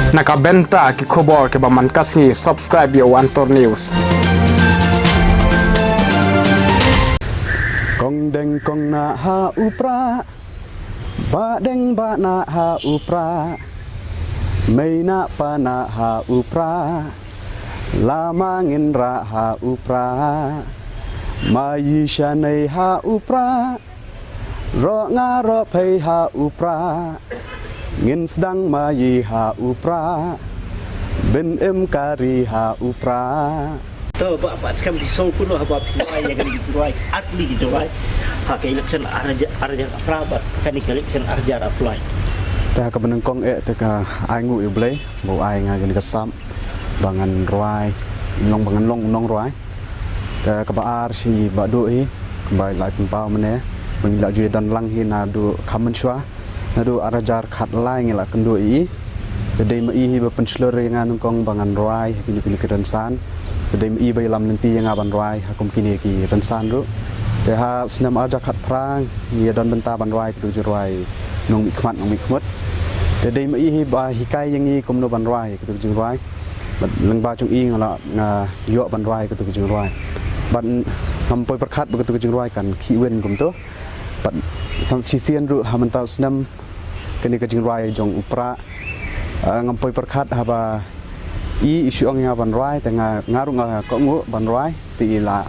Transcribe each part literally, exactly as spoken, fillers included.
Na ka bynta ki khubor kiba man ka sngi, subscribe ïa u Antor News. Kong deng kong nah ha u Prah, bah deng bah nah ha u Prah, mei nah pa nah ha u Prah, lama ngin rah ha u Prah, ma ïa shanei ha u Prah, roh nga roh phei ha u Prah, ngin sdang ma ïa ha u Prah, bin im kari ha u Prah. To ba ba skam ki song kuno haba phi wai ïa kane ki jingrwai, ar tylli ki jingrwai ha ka election ar hajar, ar hajar arphew phra bad kane ka election ar hajar arphew lai. Te ha kaba nyngkong eh te ka ai nguh ïa u Blei ba u ai nga kane ka sap ba ngan rwai, long ba ngan long u nongrwai. Te kaba ar shi ba duh hi kaba la pynpaw mynne ba ngi la ju ïa don lang hi naduh kham mynshuwa. Naduh ar hajar khatlai ngi la kynduh ïa i. Te dei ma i hi ba pynshlur ïa nga nyngkong ba ngan rwai ha kine kine ki rynsan. Te dei ma i ba ïalam lynti ïa nga ban rwai ha kum kine ki rynsan ruh. Te ha u snem ar hajar khatphra ngi ïa don bynta ban rwai kito ki jingrwai nongmihkhmat nongmihkhmut. Te dei ma i hi ba hikai ïa ngi kumno ban rwai kito ki jingrwai. Bad lyngba jong i nga la, nga ïoh ban rwai kito ki jingrwai. Bad ngam poi pyrkhat ba kito ki jingrwai kan khih win kumto. Bad sam shisien ruh ha mynta u snem kane ka jingrwai jong u Prah, ah, ngam poi pyrkhat haba i, i shu ong ïa nga ban rwai, te nga, nga ruh nga kohnguh ban rwai, te i la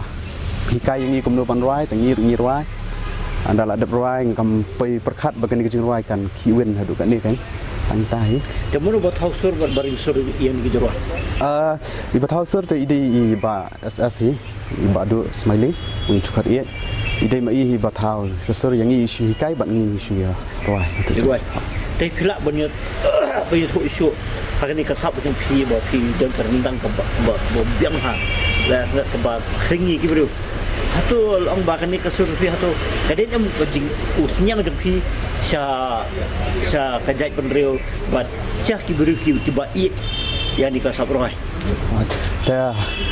hikai ïa ngi kumno ban rwai, te ngi ruh ngi rwai. Ynda la dep rwai ngam poi pyrkhat ba kane ka jingrwai kan khih win haduh kane kan. Tang ta hi. Te mano ba thaw sur bad ba ring sur ïa kane ka jingrwai? Ah, i ba thaw sur te i dei i Bah S F hi. Bah Duh Smiling, u Jukhat Ïeit. I dei ma i hi ba thaw sur ïa ngi, i shu hikai bad ngi, ngi shu ïa rwai. Rwai. Te phi lah ban ïa, ban ïathuh shuh ha kane ka sap jong phi ba phi don ka ryndang kaba, ba, ba biang ha. La kaba khring ïa ki briew. Hato la ong ba kane ka sur phi hato ka dei em ka jing, u sniang jong phi sha, sha ka jaitbynriew bad sha ki briew ki, kiba ïeit ïa kane ka sap rwai. Te,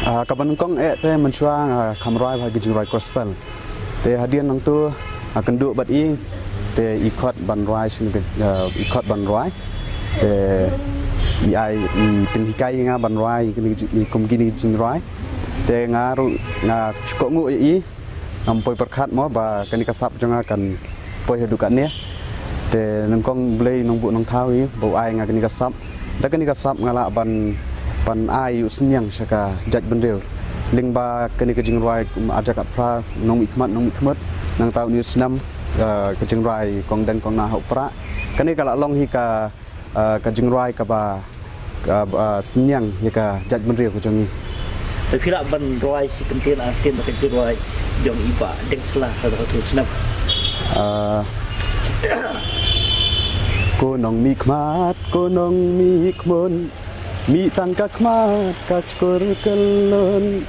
ah, kaba nyngkong eh te mynshuwa, ah, kham rwai bha ki jingrwai gospel. Te hadien nangto, ah, kynduh bad i, te i khot ban rwai shisien, ah, i khot ban rwai. Te i ai i pynhikai ïa nga ban rwai kine ki ji-, kum kine ki jingrwai. Te nga ruh nga shu kohnguh ïa i. Ngam poi pyrkhat mo ba kane ka sap jong nga kan poi haduh katne. Te nyngkong Blei nongbuh nongthaw hi ba u ai nga kane ka sap. Da kane ka sap nga lah ban, ban ai u sniang sha ka jaitbynriew. Lyngba kane ka jingrwai, um, ar hajar khatphra, nongmihkhmat nongmihkhmut. Nangta une u snem, eh, ka jingrwai kong deng kong nah ha u Prah. Kane ka la long hi ka, eh, ka jingrwai kaba ka, ah, sniang ïa ka jaitbynriew ka jong ngi. Te phi lah ban rwai shi kyntien ar ktien ka jingrwai jong i Bah Deng Sla ha, ha tu snap. Ah, ko nongmihkhmat, ko nongmihkhmun, mih tang ka khmat ka skur kyllon.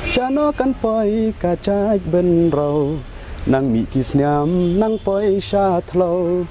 Shano kan poi ka jaitbynriew, nang mih ki sniam nang poi sha thliew.